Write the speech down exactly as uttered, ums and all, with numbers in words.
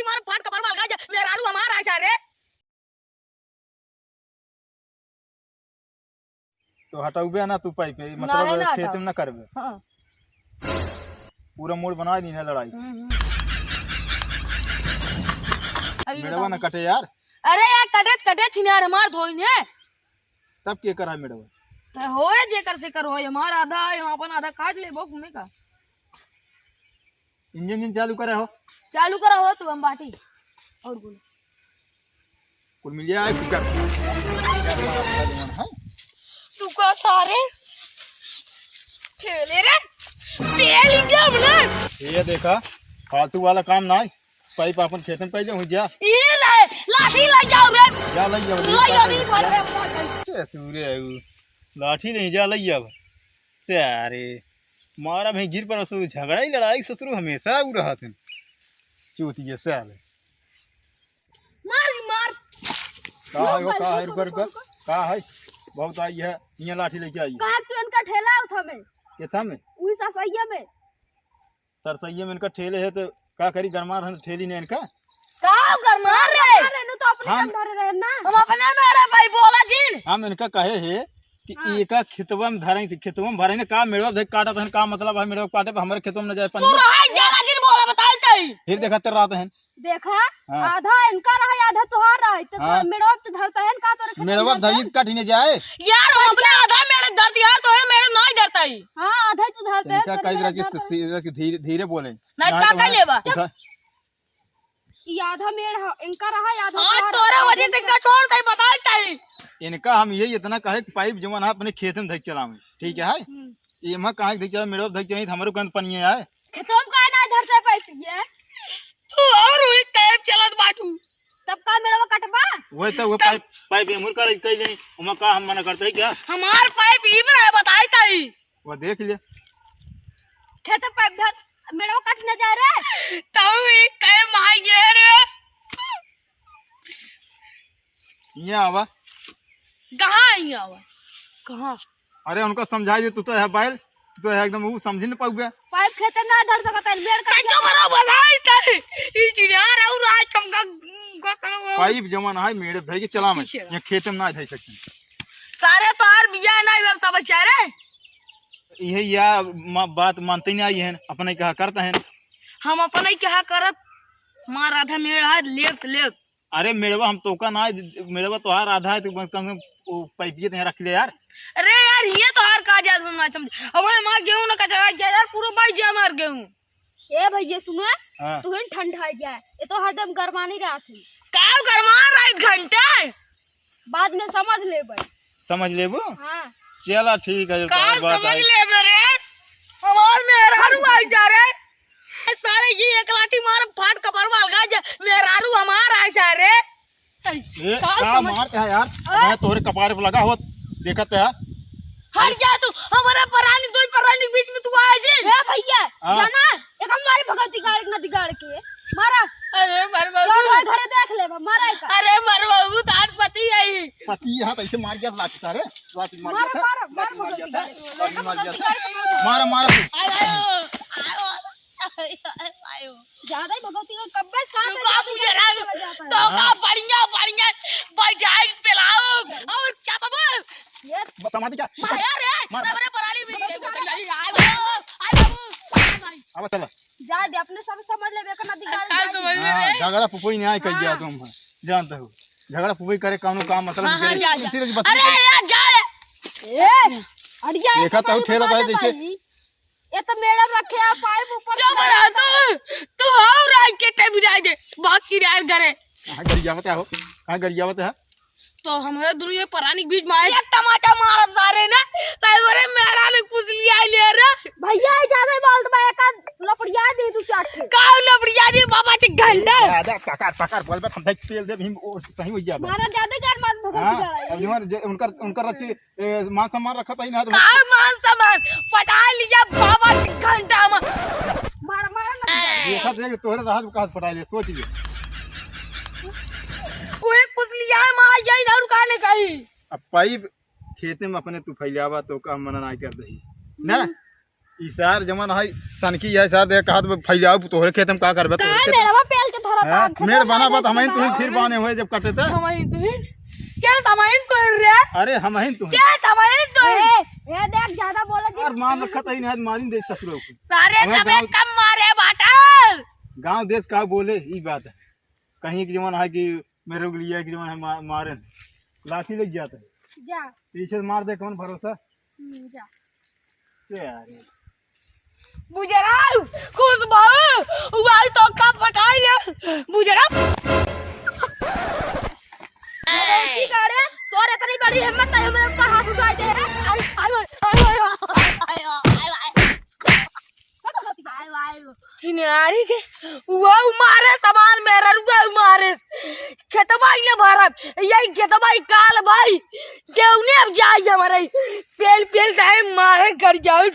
मार फाट कपार वाला गाय जा, मेहरारू हमार आए सारे। तो हटउबे ना तू पाइप, ना मतलब है ना खेत हटाओ। में ना करबे। हाँ। पूरा मूड बना दी ना लड़ाई। हम्म, हम्म। अभी मेड़वा बताओ। ना कटे यार। अरे यार, कटे त कटे छिनार हमार धोई ने। तब के करा मेड़वा? तो होए जेकर से कर होए, हमार आधा है, हम अपन आधा काट लेबो, घूमे का। इंजन, इंजन चालू करे हो। चालू करा हो तू, हम बाटी। और बोलो। कुल मिल जाए, तू कर। तू का सारे ठेले रे, तेल इंजन ना। ये देखा, फालतू वाला काम ना है। पाइप अपन खेत में पहले हुई जा। ये ले, लाठी ले जाओ रे। जा ले जाओ रे, ले जाओ रे, जा। भर रे, भर रे। ए, तू रे, उ लाठी नहीं, जा ले जाओ। सारे, मारा भाई गिर पर ससुर, झगड़ा ही लड़ाई ससुर हमेशा उ रहत हैं। चूतिया साले। मार, मार। का है वो, का है, रुको, रुको, रुको। का है? बहुत आई है, ये लाठी लेके आई है। कहाँ तू इनका ठेला उठा में? केथा में? उही सरसैया में। सरसैया में इनका ठेले है तो का करी, गरमार है ठेली ने इनका। का गरमार रे? अरे नु तो अपने हम अंदर रहे ना। हम अपने में, अरे भाई बोला जिन। हम इनका कहे है कि हाँ। एका खेतवा में धरे थी, खेतवा में भरे ने का मेड़वा देख काटत हन, का मतलब है मेड़वा काटे पे, हमारे खेतवा में न जाए तू पानी। रहा जाला जिन बोला बताई तई। फिर देखा तेरा रात है। देखा, हाँ। आधा इनका रहा, आधा तोहार रहा, तो हाँ। मेड़वा तो धरता है ना, का तोरे खेत में मेड़वा धरता धरी है? काटी ने जाए। यार, हम अपने आधा मेड़ धरती यार, तोहे मेड़ नहीं धरता ही। हाँ, आधा ही तो धरता है, इनका तोरे कई मेड़ तरह की धरता है। सी-, सी-, धीरे, धीरे बोले। नहीं, ना का तो कह वहाँ लेबा? उठा। ये आधा मेड़ ह-, इनका रहा, आधा आज तोहार तोरा रहा, वजह से आधा इनका छोड़ दे, बताई तई। इनका हम ये इतना कहे कि पाइप जवन है अपने खेत में धक चलावे, ठीक है? हम्म। ये मैं कहा कि धक चला, मेड़वा धक चला, नहीं तो हमारे गंद पनिया आए। खेतवा में काहे ना धरते पाइप ये? तू और वही पाइप चलत बाटू। तब का मेड़वा कटबा? वही तो, वो तब पाइप, पाइप एमुर कर कह जाई, ओमा का हम मना करते हैं क्या? हमार पाइप ई पर है, बताई तई। वो देख ले। खेत पाइप धर, मेड़वा कट न जा रे। तू ही कहे माँ ये रे। यहाँ आवा। कहाँ यहाँ आवा? कहाँ? अरे उनका समझाई दे, तू तो है बैल, तू तो है एकदम, वो समझी न पाउबे। पाइप खेते ना धर सकता है, मेड़ का तै जो मरा बनाई तै, ई चिड़ियार और आज तुमका गोसम हो। पाइप जवन है मेड़ धई के चला में, पीछे रहा। यहाँ खेते में ना धई सकते। सारे तोहार बिया ना, ई सब बच्चा रे। इहे या मा-, बात मानते नहीं आई है, अपने कहा करता है। हम अपने कहा करब, मार आधा मेड़ है, लेफ्ट, लेफ्ट। अरे मेड़वा हम तोका ना, मेड़वा तोहार आधा है, तो कम से कम वो पाइपिये तो यहाँ रख ले यार। अरे यार, ये तोहार का जात हम ना समझ। हमारे माँ गेहूं ना कचरा किया यार, पूरा बाई जे हमार गेहूं। ए भैया सुनो, हाँ। तू ही ठंडा है क्या? ये तो हरदम गरमानी रहत है। का गरमान रहा एक घंटे? बाद में समझ लेबे। समझ लेबू? हाँ। चला ठीक है, जो का तोहार बात समझ आई। लेबे रे? हमार मेहरारू आई जा रे। ए, सारे ये एक लाठी मार फाट कपार में अलगा जा, मेहरारू हमार आए सारे। ए, का का समझ मारते हैं यार? अबे तोरे कपारे पे लगा हो, देखत है। हट जा तू, हमारे परानी, दो परानी के बीच में तू आए जी। ए भैया, हाँ। जाना, एक हमारी भगवती गाड़ के नदी गाड़ के मारा। अरे मर बाबू। भाई घरे देख ले, मारा एक। अरे मर बाबू, तार पति आई। पति यहाँ तो ऐसे मार गया लाठी सारे। लाठी मार मार, गया था, मार, मार, लाठी मार मार, गया था, मार, लाठी मार गया था। मार, मार, मार। आयो, आयो, आयो, आयो। ज्यादा ही भगवती को कब्बे से कहाँ पे रुका जाता है, मुझे ना, कहाँ पे जाता है? तो हाँ। का बढ़िया, बढ़िया बैठाई पिलाओ और क्या बाबू? ये ब-, तमादी क्या? मार, अरे, मार। तबरे पराली भी, आयो, आयो, आयो, आयो। अब चला। जा दे, अपने सब समझ लेबे, एक नदी गाड़ का जाए। समझ हाँ, लेबे? झगड़ा पुपुई नहीं आए कह दिया हाँ। तुम, जानते हो। झगड़ा पुपुई करे कौनो काम, मतलब, हाँ, हाँ, तेरे जा, जा। सीरियस बात अरे, नहीं। यार, जा रे। ए, अड़िया, देखा एक तो बारी ठेला बता भाई दे जैसे भाई। ये तो मेरा रखे आप पाइप ऊपर चुप से रह तू, तू हाउ राज के टेम गिराए दे, बाकी राज घरे। कहाँ गरियावत है हो? कहाँ गरियावत है? तो हमारे दुनिया परानी के बीच में आए। एक तमाचा मारब सारे ने, तो मेरे मेहरारू ने कुछ लिया ले रे। भैया, ये ज्यादा ही बोलत बा, एक लपड़िया दे तू चाट के। का लपड़िया दे बाबा के घंटा? ज्यादा पकड़, पकड़, बोल बे, हम देख तेल दे, भीम, ओ, सही हो गया बा। मारा ज्यादा कर मत भगत हाँ, गया है। अब जो हमारे जे-, उनकर, उनकर रखी, ए, मान सम्मान रखत ही ना, तो का मान सम्मान? पटा लिया बाबा के घंटा में। मारा, मारा ना। देखा देख, तोहरे राज का हाथ पटा लिया, सोच लिया। ओए, कुछ लिया है, मार गया इधर, रुका ले कहीं। अब पाइप खेते में अपने तू फैलावा, तो का मना नहीं कर दही। ना? हम्म। ई सार जमन है, सनकी है, सार देख, कहत बा, फैलाओ, तोहरे खेत में का करबे, तोहरे काहे खेत में। मेरवा पेल के धर हैं? मेड़ बना बात, हमहिन तुहिन फिर बाने हुए जब कटे ते। हमहिन तुहिन? क्या हमहिन तुहिन रे? अरे हमहिन तुहिन। क्या हमहिन तुहिन? ए, ए, देख, ज्यादा बोले जी। अरे मार रखा तही नहीं, मारी दे ससुरो को। सारे हमें तबे गाँव कम मारे बाटल। गाँव देश का बोले, ई बात है। कहीं की जवन है कि मेरे को लिया कि जवन है मा-, मारे। लाठी ले जाते हैं। जा। पीछे से मार दे, कौन भरोसा? हम्म, जा। ए यार। बुजराऊ, खुश बहू, उ आई तो का पटाई ले, बुजराऊ। अरे, की करे? तोर इतनी बड़ी हिम्मत है, हमरे ऊपर हाथ उठाई दे है। आई, आई, आई। चिनारी के, वो मारे सामान मेरा रुआ मारे। खेतवा ही ना भरब, यही खेतवा ही काल भाई। केहू ने अब जाई हमारे, पेल, पेल चाहे मारे कर जाओ।